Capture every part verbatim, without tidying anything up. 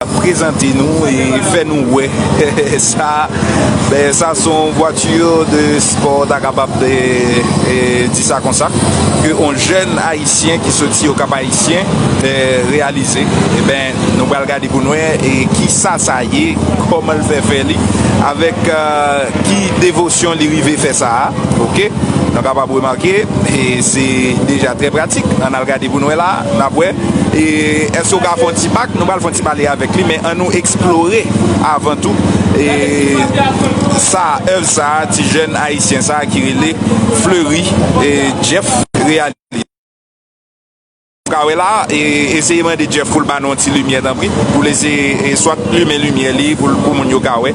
prezante nou e fè nou wè sa. Ben, sa se yon vwati de spò, ta kapab, e, e, di sa konsa, ke yon jèn ayisyen ki soti Okap Ayisyen, e, reyalize. E ben, nou pral gade pou nou wè, e, ki sa sa ye, kòman l fè fè li, avèk, e, ki devosyon li rive fè sa a, oke? Nou kapab remake, e se deja trè pratik. Ann al gade pou nou wè la, n ap wè. E èske w ka fè yon ti pak? Nou pral fè yon ti pale avèk li, men ann nou eksplore avan tou. E sa, èv sa, ti jèn ayisyen sa ki rele Fleury, e Jeff reyalize. Ou ka wè la, e, eseye mande Jeff pou l ba nou yon ti limyè, tanpri. Pou l eseye, e, swat limen limyè li, pou, l- pou moun yo ka wè.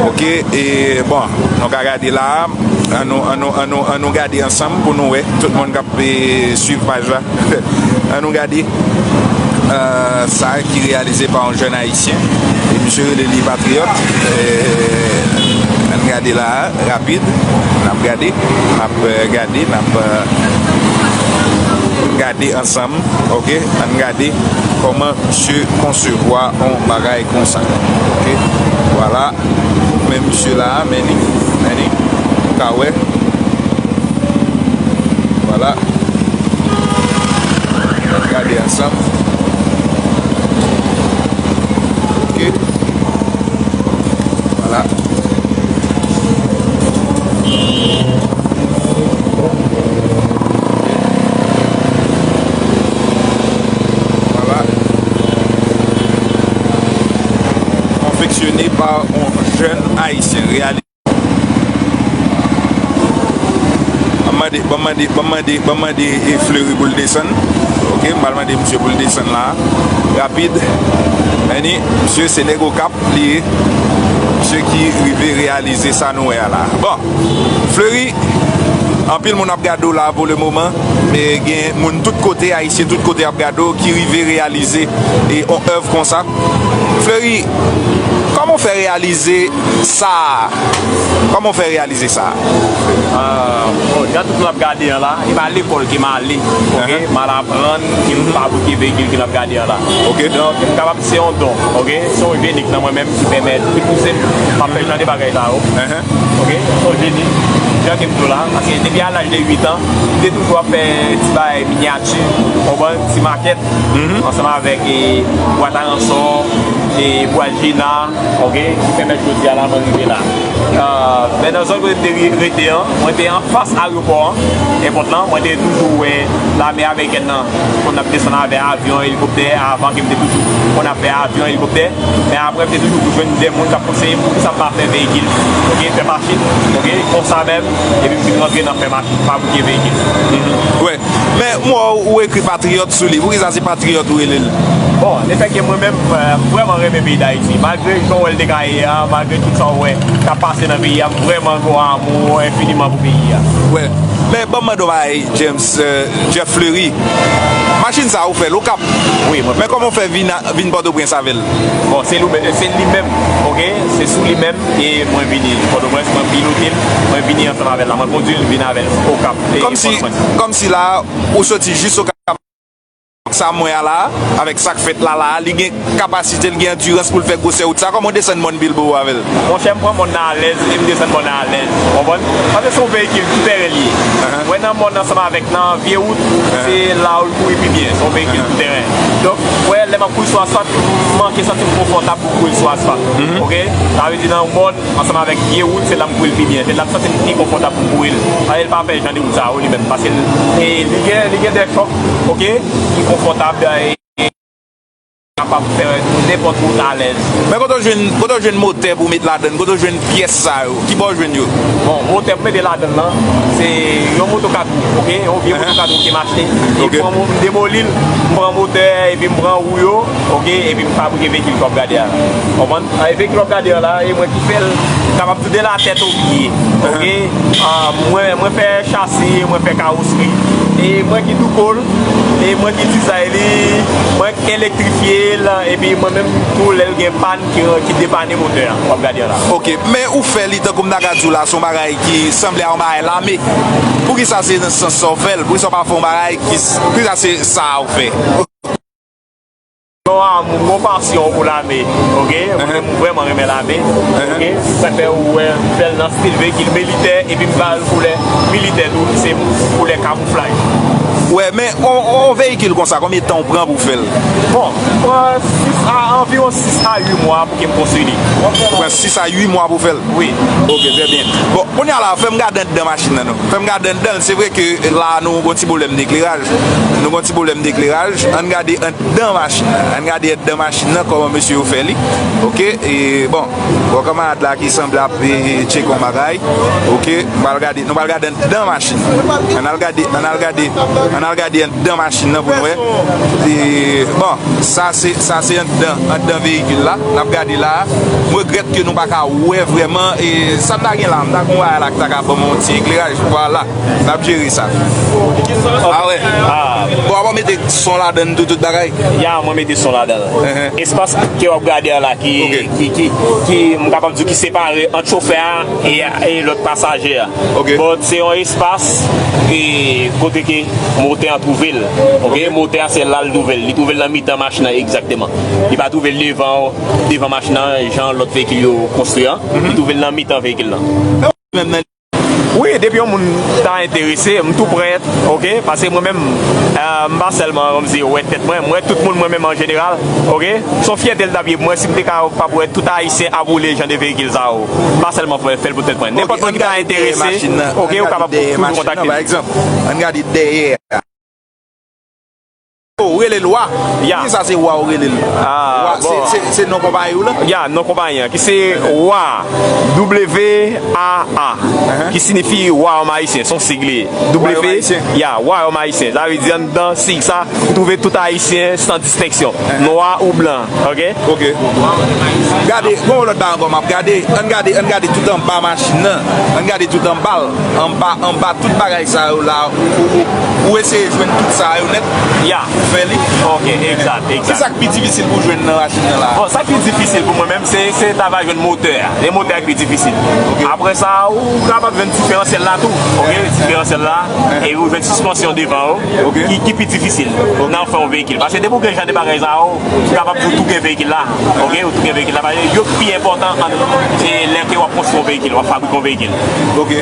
Oke, e, bon, nou ka gade la. Ann nou, ann nou, ann nou, ann nou gade ansanm pou nou wè. Tout moun k ap, e, swiv paj la. Ann nou gade, e, sa ki reyalize pa yon jèn ayisyen. E misye rele li Patriyòt. E, ann gade la. Rapid, n ap gade, n ap, e, gade, n ap, e, gade ansanm, oke? Ann gade kòman misye konsevwa yon bagay konsa, oke? Vwala, men misye la, men li, men li, ou ka wè, vwala, ann gade ansanm, oke? Vwala. Vwala. Konfeksyone pa yon jèn ayisyen. Reyali- Ban m mande, ban m mande, ban m mande, ban m mande, e, Fleury pou l desann. Oke, m pral mande misye pou l desann la. Rapid. Anni, misye se nèg Okap li ye. Misye ki rive reyalize sa nou wè a la. Bon, Fleury, anpil moun ap gade w la pou le moman, men gen moun tout kote, ayisyen tout kote ap gade w, ki rive reyalize, e, yon èv konsa. Fleury, kòman w fè reyalize sa a? Kòman w fè reyalize sa a? Ah, bon, jan tout moun ap gade an la, e pa lekòl ke m ale, oke? Ahan. M al aprann ke m fabrike veyikil ke n ap gade an la. Oke. Donk, m kapab di se yon don, oke? Se yon jeni ki nan mwen menm ki pèmèt, ki pouse m, m ap fè jan de bagay sa yo. Ahan. Oke? Se yon jeni, jan ke m di w la, paske depi a laj de uit an, m te toujou ap fè ti bagay minyati, konprann, ti makèt, ansanm avèk, e, bwat a ransò, e, bwat jina, oke, ki pèmèt jodi a la mwen rive la. Ah, men nan zòn kote m te ri- rete an, mwen te anfas ayewopò an, èpòt lan, mwen te toujou wè lame amerikèn nan, konn ap desann avè avyon, elikoptè, avan ke m te toujou konn ap fè avyon, elikoptè, men apre m te toujou jwenn de moun k ap konseye m poukisa m pa fè veyikil, oke, fè machin, oke, konsa menm, epi m vin rantre nan fè machin, fabrike veyikil. Wè, men m wè w, ou ekri Patriyòt sou li. Poukisa se Patriyòt ou rele l? Bon, lefètke mwen menm, euh, m vrèman renmen peyi Dayiti. Malgre jan w wè l te ka ye a, malgre tout sa w wè k ap pase nan peyi a, m vrèman gen yon amou enfiniman pou peyi a. Wè. Men ban m mande w bagay, James, euh, Jeff Fleury. Machin sa a ou fè l Okap? Wi, mwen fè l Okap. Men kòman w fè vin a, vin Pòtoprens avè l? Bon, se li menm, se li menm, oke? Se sou li menm e mwen vini Pòtoprens, mwen pilote l, mwen vini ansanm avè l la, mwen kondui l vin avè l Okap e Pòtoprens. Kòmsi, kòmsi la, ou soti jis Okap. Sa m wè a la, avèk sa k fèt la la, li gen kapasite, li gen andirans pou l fè gwosè wout sa. Kòman w desann mòn Bilbo avè l? Monchè, m pran mòn nan alèz e m desann mòn nan alèz. Ou konprann? Paske se yon veyikil toutèren li ye. Ahan. Ou wè nan mòn ansanm avèk nan vye wout, ahan, se la w kouri pi byen. Se yon veyikil, ahan, toutèren. Donk, ou wè, lè m ap kouri sou asfalt, m manke santi m konfòtab pou kouri sou asfalt. Mhm. Oke? Sa vle di nan mòn, ansanm avèk vye wout, se la m kouri l pi byen. Se la m santi m pi konfòtab pou m kouri l. Paske l pa fè jan de wout sa yo li menm. Paske l, e, li gen, li gen de chòk, oke, ki konfòtab, e, kapab fè nenpòt wout alèz. Men kote w jwenn, kote w jwenn motè pou w met ladann? Kote w jwenn pyès sa yo? Ki bò w jwenn yo? Bon, motè pou mete ladann nan, se yon moto kat wou, oke? Yon vye moto kat wou ke m achte. E m pran mo-, m demoli l, m pran motè, epi m pran wou yo, oke? Epi m fabrike veyikil ke w ap gade a. Konprann? A, e veyikil w ap gade a la, e mwen ki fè l, m kapab di de la tèt o pye, oke? A, mwen, mwen fè chasi, mwen fè kawosri, e mwen ki douko l, e mwen ki dizay li, mwen k elektrifye l, epi mwen menm tou lè l gen pàn ki, ki depane motè a, w ap gade a la. Oke, men ou fè li tankou m ta ka di w la, se yon bagay ki sanble a yon bagay lame. Poukisa se nan sans sa w fè l? Poukisa w pa fè yon bagay ki, poukisa se sa a w fè? Yon amou, yon pasyon pou lame, oke? Mwen menm, m vrèman renmen lame, oke? Sa fè ou wè m fè l nan stil veyikil militè, epi m ba l koulè militè tou, se koulè kamouflaj. Wè, men on, on veyikil konsa, konbyen tan w pran pou w fè l? Bon, m pran sis a, anviwon sis a uit mwa pou ke m konstwi li. Ou pran sis a uit mwa pou w fè l? Wi. Oke, trè byen. Bon, kounye a la, fè m gade anndan machin nan, non. Fè m gade anndan l. Se vre ke la, nou gon ti pwoblèm dekleraj. Nou gon ti pwoblèm dekleraj. Ann gade anndan machin nan. Ann gade anndan machin nan, kòman mesye yo fè li. Oke, e bon, bon, kanmarad la ki sanble ap, e, e, tcheke yon bagay. Oke, nou pral gade, nou pral gade anndan machin nan. Ann al gade, ann al gade, ann al gade anndan machin nan pou n wè. E, bon, sa se, sa se anndan, anndan veyikil la. N ap gade la. M regrèt ke nou pa ka wè vrèman, e, sa m ta gen la. M ta gen yon bagay la ki ta ka ban m yon ti ekleraj. Vwala. N ap jere sa. Ah wè. Ah. Bon, avan w mete son ladann tou, tout bagay? Ya, mwen mete son ladann. Espas ke w ap gade a la ki, ki, ki, ki, m kapab di ki separe ant chofè a e, e lòt pasaje a. But se yon espas e, kote ke motè an twouve l. Oke, motè a se la l twouve l. Li twouve l nan mitan machin nan egzakteman. Li pa twouve l devan, devan machin nan, jan lòt veyikil yo konstwi an. Li twouve l nan mitan veyikil lan. Wi, depi yon moun ta enterese, m tou prè, oke? Paske mwen menm, eh, m pa sèlman, kòmsi, wè tèt mwen, m wè tout moun mwen menm an jeneral, oke? Se yon fyète l t ap ye pou mwen si m te kapab wè tout Ayisyen ap woule jan de veyikil sa yo. M pa sèlman fè, fè l pou tèt mwen. Nenpòt moun ki ta enterese, oke, ou kapab toujou kontakte m. Pa egzanp, ann gade dèyè a. Ou rele l Wa? Ya. Poukisa se Wa ou rele l? Ah, bon. Se, se, se non konpayi w lan? Ya, non konpayi an, ki se Wa, W A A, ki siyifi Wayòm Ayisyen, se yon sig li ye. W, ya, Wayòm Ayisyen. Sa vle di anndan sig sa, ou twouve tout Ayisyen san distenksyon, nwa ou blan, oke? Oke. Gade, gon lòt bagay ankò m ap gade. Ann gade, ann gade tout anba machin nan. Ann gade tout anba l. Anba, anba tout bagay sa yo la, ou, ou, ou eseye jwenn tout sa yo nèt. Ya. Ou fè li. Oke, egzat, egzat. Kisa k pi difisil pou jwenn nan machin nan la? Bon, sa k pi difisil pou mwen menm, se, se ta va jwenn motè a. Se motè a k pi difisil. Oke. Apre sa, ou kapab jwenn diferansyèl la tou. Oke, diferansyèl la. E ou jwenn sispansyon devan yo, ki, ki pi difisil nan fè yon veyikil. Paske depi w gen jan de bagay sa yo, ou kapab di w tou gen veyikil la. Oke, ou tou gen veyikil la. Paske yo pi enpòtan an, e lè ke w ap konstwi yon veyikil, w ap fabrike yon veyikil. Oke.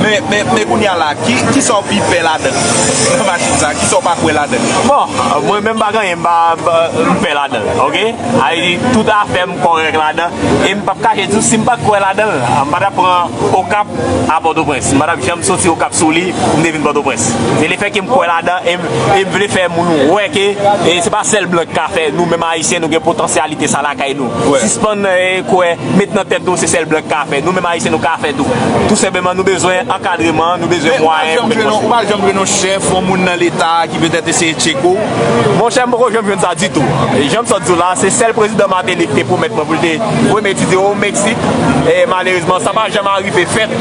Men, men, men kounye a la, ki, kisa w pi pè ladan l? Nan machin sa, kisa w pa kwè ladan l? Bon, mwen menm pa gen anyen m pa, m pè ladan l, oke? Sa vle di, tout afè m kòrèk ladan. E m p ap kache di w, si m pa t kwè ladan l, m pa t ap pran Okap a Pòtoprens. M pa t ap janm soti Okap sou li pou m te vin Pòtoprens. Se lefètke m kwè ladan e m, e m vle fè moun wè ke, e se pa sèl blan ki ka fè. Nou menm Ayisyen, nou gen potansyalite sa lakay nou. Sispann, e, kwè, met nan tèt nou se sèl blan ki ka fè. Nou menm Ayisyen, nou ka fè tou. Tou senpleman, nou bezwen ankadreman, nou bezwen mwayen pou met mwayen. Ou pa janm jwenn yon chèf, yon moun nan Leta ki petèt eseye tcheke w? Monchè, m poko janm jwenn sa ditou. E jan m sot di w la, se sèl prezidan Martelly ki te pwomèt mwen pou l te voye m etidye o Meksik. E malerezman, sa pa janm arive fèt.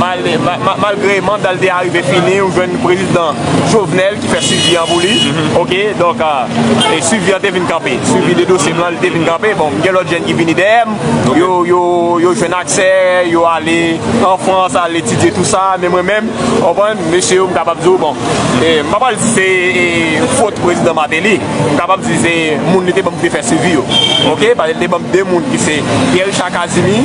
Mal-, ma-, ma-, malgre manda l te arive fini, ou jwenn prezidan Jovenel ki fè swivi an pou li. Oke, donk, e swivi an te vin kanpe. Swivi de dosye m lan, li te vin kanpe. Bon, m gen lòt jèn ki vini dèyè m. Yo, yo, yo jwenn aksè, yo ale an Frans, al etidye tou sa. Men mwen menm, w konprann, mesye yo, m kapab di w, bon, e, m pa pral di se, e, fòt prezidan Martelly. M kapab di se moun li te ban m pou te fè swivi yo. Oke? Paske li te ban m de moun ki se Pierre Richard Casimir,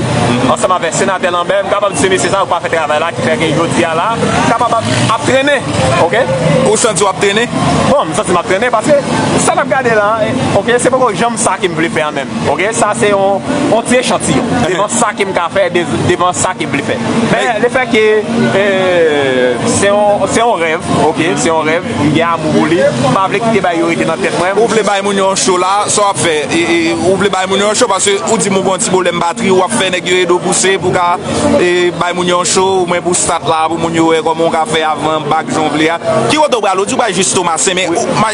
ansanm avèk senatè Lambert. M kapab di se mesye sa yo k pa fè travay la, ki fè ke jodi a la, m kapab ap, ap trennen. Oke? Ou santi w ap trennen? Bon, m santi m ap trennen paske sa n ap gade la, e, oke, se poko janm sa ke m vle fè an menm. Oke, sa se yon, yon ti echantiyon devan sa ke m ka fè, de-, devan sa ke m vle fè. Men lefètke, e, se yon, se yon rèv, oke, se yon rèv, m gen amou pou li, m pa vle kite bagay yo rete nan tèt mwen. Ou vle bay moun yo yon cho la, sa w ap fè? E, e, ou vle bay moun yo yon cho paske ou di m ou gen yon ti pwoblèm batri, w ap fè nèg yo ede w pouse pou w ka, e, bay moun yo yon cho, oumwen pou stat la, pou moun yo wè kòman w ka fè avan bak jan w vle a. Ki kote w prale? Ou di w pral jis Tomasen, men ou, ma-,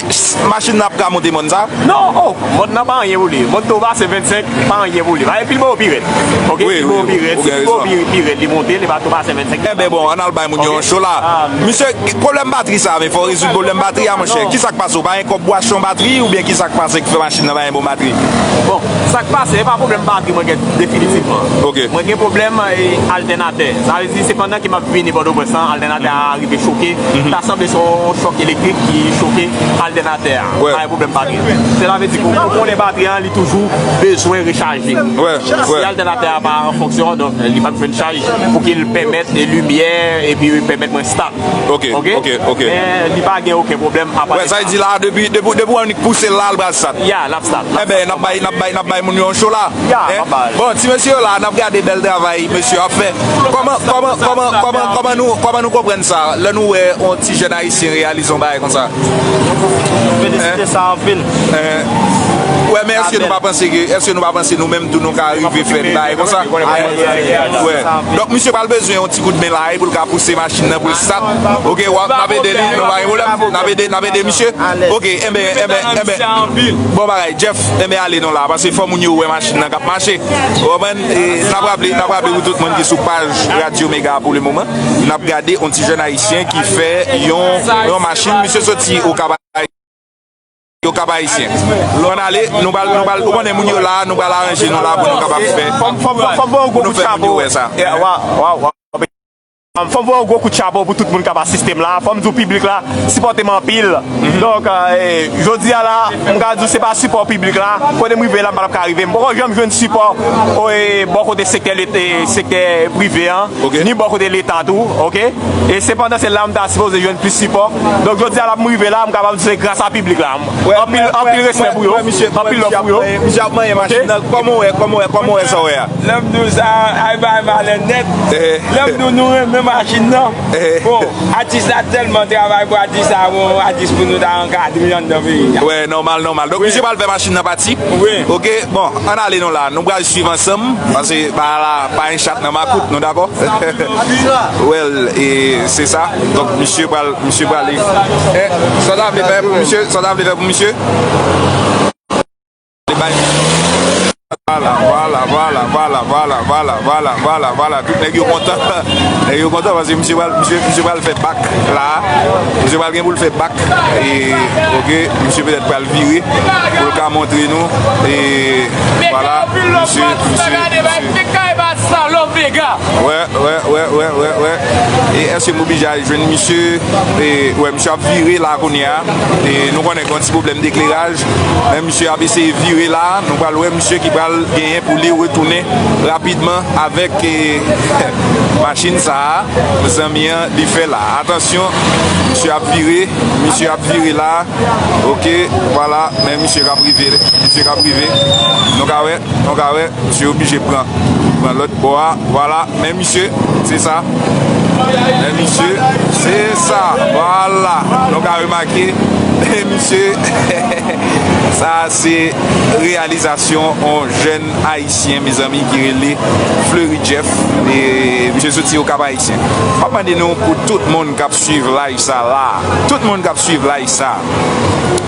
machin nan ap ka monte mòn sa? Non, oh, mòn nan pa anyen pou li. Mòn Tomasen vennsenk, Pa anyen pou li. Pa gen pil bò pi rèd. Ok, wi, pil bò pi rèd. Si pil bò pi rèd, li monte, li pa tou pase vennsenk. Enben bon, ann al bay moun yo yon cho la. Misye, pwoblèm batri sa, men fò w rezoud pwoblèm batri a, monchè. Kisa k pase? Ou pa gen kòb pou achte yon batri, oubyen kisa k pase ki fè machin nan pa gen bon batri? Bon, sa k pase, e pa pwoblèm batri mwen gen definitivman. Ok. Mwen gen pwoblèm, e, altènatè. Sa vle di, se pandan ke m ap vini Pòtoprens lan, altènatè a rive choke. Ta sanble se yon chòk elektrik ki choke altènatè a. Pa gen pwoblèm batri. Sela vle di ke ou konnen batri an, li toujou bezwen rechaje. Si altènatè a pa an fonksyon, donk, li p ap jwenn chaj pou ke l pèmèt limyè epi pèmèt mwen start. Ok, ok, ok. Men li pa gen okenn pwoblèm apa. Wè, sa vle di la, depi, depi, depi w annik pouse l la, l pral start. Ya, l ap start. Enben, n ap bay, n ap bay, n ap bay moun yo yon cho la. Ya, n ap bay. Bon, ti mesye yo la, n ap gade bèl travay mesye yo ap fè. Kòman, kòman, kòman, kòman, kòman nou, kòman nou konprann sa? Lè nou wè yon ti jèn ayisyen reyalize yon bagay konsa. Felisite sa anpil. Wè, men èske nou pa panse ke, èske nou pa panse nou menm tou nou ka rive fè bagay konsa? Wè. Donk, misye pral bezwen yon ti kout men la, pou l ka pouse machin nan, pou l start. Ok, w ap, n ap ede li, nou pa gen pwoblèm. N ap ede, n ap ede misye. Ok, enben, enben, enben. Bon bagay, Jeff, enben ale non la, paske fò moun yo wè machin nan k ap mache. Ou konprann? E n ap raple, n ap raple pou tout moun ki sou paj Radyo Mega pou le moman. N ap gade yon ti jèn ayisyen ki fè yon, yon machin, misye soti Okap, Okap Ayisyen. Ann ale, nou pral, nou pral, ou konnen moun yo la, nou pral aranje nou la pou nou kapab fè, fò m, fò m, fò m ba w gwo kout chapo. Fò m ba w gwo kout chapo pou tout moun k ap asiste m la. Fò m di w piblik la sipòte m anpil. Donk, e, jodi a la, m ka di w se pa sipò piblik la, kote m rive la, m pa t ap ka rive. M poko janm jwenn sipò, e, bò kote sektè, sektè prive an, ni bò kote Leta tou, ok? E sepandan, se la m ta sipoze jwenn plis sipò. Donk, jodi a la, pou m rive la, m kapab di se gras a piblik la. Anpil, anpil respè pou yo. Anpil love pou yo. Misye ap manyen machin nan. Kòman w wè, kòman w wè, kòman w wè sa w wè a? Lè m di w sa, ay bay malè nèt. Lè m di w nou renmen machin nan. Bon, atis la tèlman travay pou atis la, bon, atis pou nou ta ankadre anndan peyi a. Wè, nòmal, nòmal. Donk, misye pral fè machin nan pati. Wi. Ok, bon, ann ale non la. Nou pral swiv ansanm, paske pa la, pa yon chat nan makout, nou dakò? Well, e se sa. Donk, misye pral, misye prale. E, sa w ta vle fè pou misye? Sa w ta vle fè pou misye? Li bay. Vwala, vwala, vwala. Tout nèg yo kontan. Nèg yo kontan paske misye pral, misye, misye pral fè bak la. Misye pral gen pou l fè bak. E, ok, misye petèt pral vire pou l ka montre nou. E, vwala, misye, misye, misye. Wè, wè, wè, wè, wè, wè. E èske m oblije al jwenn misye? E, wè, misye ap vire la kounye a. E nou konnen gen yon ti pwoblèm dekleraj. Men misye ap eseye vire la. Nou pral wè misye ki pral genyen pou li retounen rapidman avèk, e, machin sa a. Zanmi an, li fè la. Atansyon, misye ap vire. Misye ap vire la. Ok, vwala. Men misye k ap rive. Misye k ap rive. Nou ka wè, nou ka wè. Misye oblije pran, pran lòt bò a. Vwala, men misye, se sa. Men misye, se sa. Vwala, nou ka remake. Men misye, sa se reyalizasyon yon jèn ayisyen, mezanmi, ki rele Fleury Jeff. E misye soti Okap Ayisyen. M ap mande nou pou tout moun k ap swiv live sa la. Tout moun k ap swiv live sa.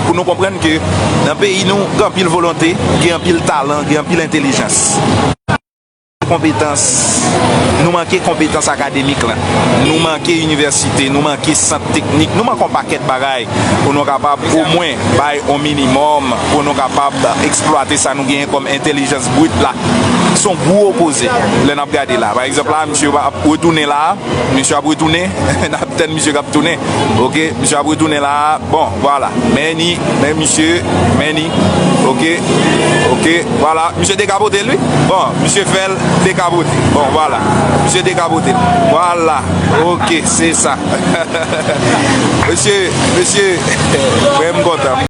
Pou nou konprann ke nan peyi nou, gen anpil volonte, gen anpil talan, gen anpil entelijans. Konpetans, nou manke konpetans akademik lan. Nou manke inivèsite, nou manke sant teknik, nou manke yon pakèt bagay pou nou kapab omwen bay yon minimòm, pou nou kapab eksplwate sa nou genyen kòm entèlijans brit la. Se yon gwo koze lè n ap gade la. Pa egzanp la, misye ap retounen la, misye ap retounen, n ap tann misye k ap tounen. Ok, misye ap retounen la. Bon, vwala. Men ni, men misye, men ni. Ok, ok, vwala. Misye dekapote l, wi. Bon, misye fè l dekapote. Bon, vwala. Misye dekapote l. Vwala. Ok, se sa. Mesye, mesye, mwen m kontan.